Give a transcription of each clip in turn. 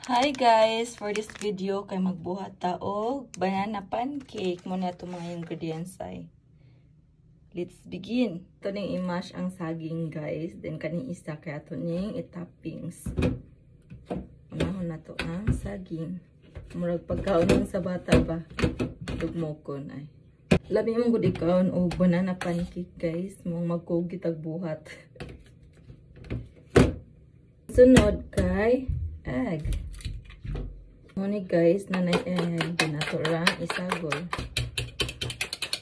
Hi guys! For this video, kay magbuhat ta og banana pancake. Muna ito mga ingredients ay. Let's begin! Ito ning i-mash ang saging guys. Then kaning isa kaya ito ning i-toppings. Unahon na to ang saging. Murag pagkaon sa bata ba? Dugmokon ay. Labi mong gud ikaon og banana pancake guys. Mong magkugi tag buhat. Sunod kay egg. Muna guys, nanay egg, dinaturang isagol.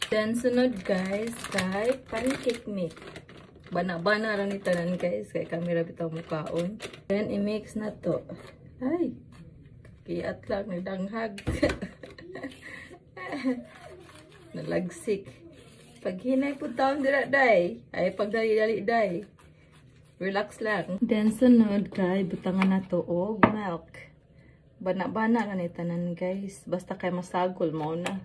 Then sunod guys, kay pancake mix. Bana-bana ra ni tanan guys, kay kami ra bitaw mukaon. Then i-mix na to. Ay, kiat lang nagdanghag. Nalagsik. Paghinay po taon dira day. Ay pagdali-dali day. Relax lang. Then sunod kay butangan na to og milk. Bana-bana ra ni tanan guys. Basta kay masagol mao na.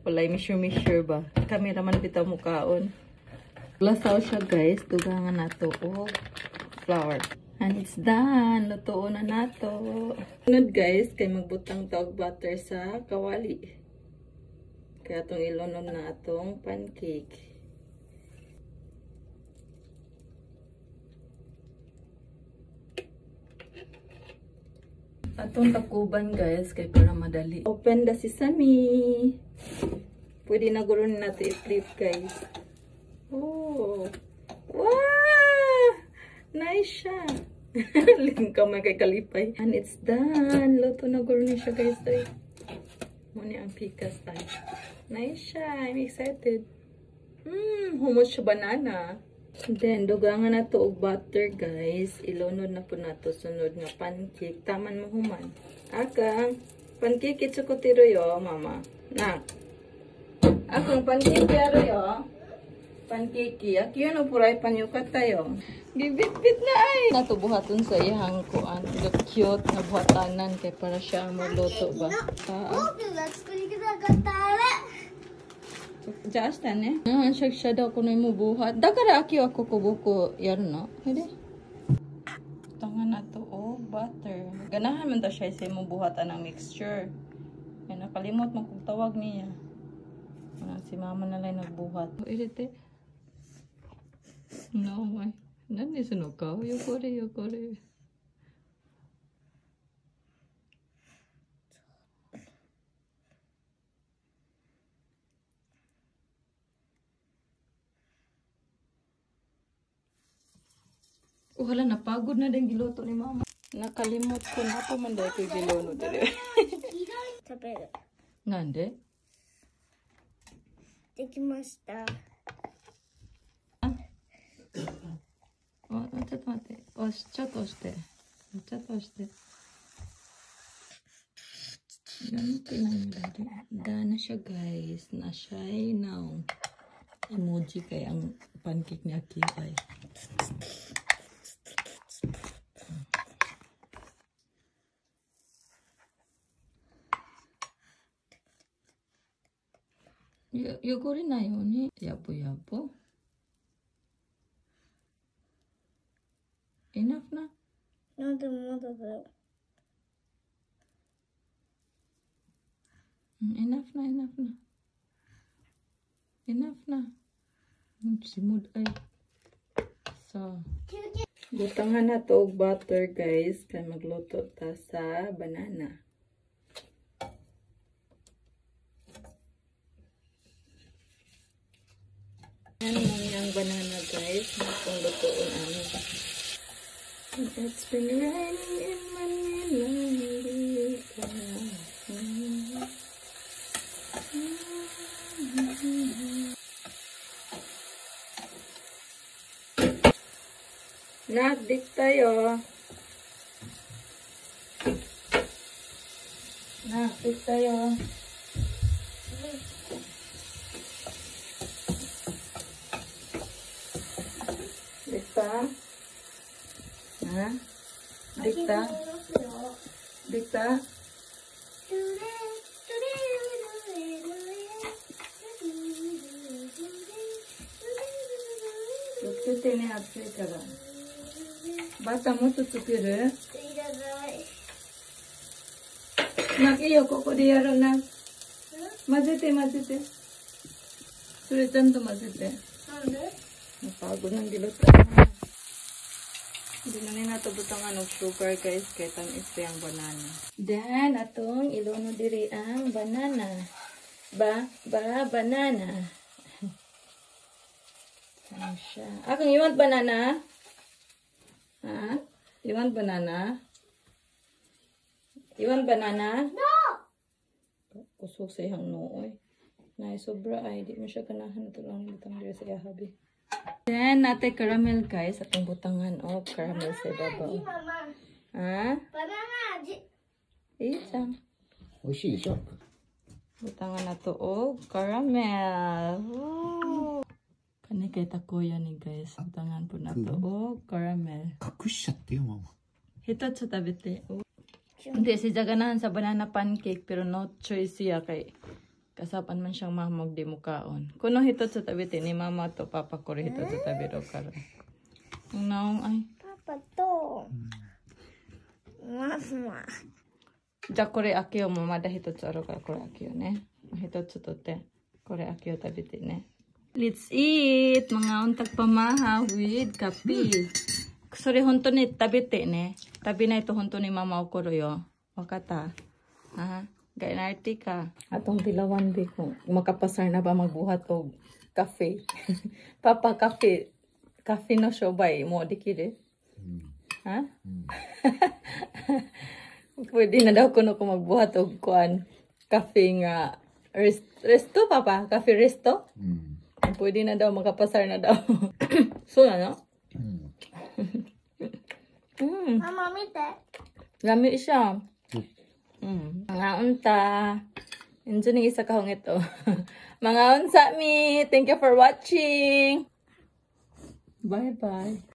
Walay measure-measure ba. Kami ra man bitaw mukaon. Lasaw siya guys. Dugangan nato og flour. And it's done. Lutuon na nato. Sunod guys kay magbutang ta og butter sa kawali. Kaya atong ilunod na atong pancake. Atong takuban guys kay para madali. Open the sesame. Pwede na guro natin i-flip guys. Oh. Wow! Nice siya. Lingkaw man kay kalipay. And it's done. Luto na guro ni siya guys. Ay. Muna ang pikas ay. Nice siya. I'm excited. Humot siya banana. Then, dugangan na to og butter, guys. Ilunod na po nato sunod nga pancake. Taman mo human. Akang, pancake itsukotiro yo, mama. Na. Akong pancake yaro yo. Pancake. Akiyo no puray panyukat tayo. Gibit-bit na ay. Natubuhaton sa iyang kuan. Look cute nga buhatanan kay para siya magluto ba. じゃあ明日ね。うん、シャダこの芋buhat. だから秋はここ僕やるの。Pwede. Tangan na to og butter. Ganahan man ta siya sa imong buhatan ng mixture. Kaya nakalimot man kung tawag niya. Si mama na lang nagbuhat. Irite. No, my. 何その顔汚れ汚れ。Oh, hala, napagod na din giluto ni mama. Nakalimot ko na pa man dahil ko'y giluto dili. Nande? Dekimashita. Oh, chotto matte. Oh, chotto oshite. Chotto oshite. Dana siya guys. Na siya now. Emoji kay ang pancake ni Aki ay. 汚れないようにやぼやぼ。Enough な。なんでまだだよ。Enough な、enough な。Enough な。Simod ay. So, butangan na to og butter guys kay magluto ta sa banana. Yan ang banana guys. Kung lutoon ano. It's been raining in Manila. Nagdik tayo. Nagdik tayo. Dikta? Ha? Dikta? Dikta? 作ってね、暑いから。バターもっと作る？いらない。Nak, いいよ、ここでやるな。混ぜて混ぜて。それちゃんと混ぜて。なんで？ Napagod ng giluto. Hindi na nila ito butangan og sugar, guys, kay tamis pa yung banana. Then atong iluno diri ang banana. Ba, ba, banana. Ano siya? Akong, you want banana? Ha? You want banana? You want banana? No! Kusog sa iyang nooy. Nay, sobra ay. Di mo siya ganahan. Ito lang butang diri sa iya habi. Then, naa tay caramel, guys. Atong butangan og caramel sa ibabaw. ママ。 Ha? バナナ味。いいじゃん。美味しいでしょ。 Butangan na to og caramel. Woo! Kani kay takoya ni, guys. Butangan po na to og caramel. 隠しちゃってよ、ママ。一つ食べて。Hindi, si ganahan sa banana pancake pero no choice siya kay kasapan man siyang mamog di mo kaon. この一つ食べて ni mama to papa これ一つ食べるから。Ang naong ay. パパとママ。じゃあこれ開けよう。もうまだ一つあるからこれ開けようね。一つ取って。これ開けよう食べてね。Let's eat! Mangaon tag pamaha with kape. それ本当に食べてね。食べないと本当にママ怒るよ。わかったha? Gainarte ka. Atong tilawan bi kung makapasar na ba magbuhat og kafe. Papa, kafe. カフェの商売もできる Ha? Pwede na daw kuno ko magbuhat og kuan cafe nga resto, papa, cafe resto. うん。 Pwede na daw, makapasar na daw. So ano? うん。 ママ見て。 Lami siya. Mga unta. Enjoy ning isa kahong ito. Mga unsa mi. Thank you for watching. Bye bye.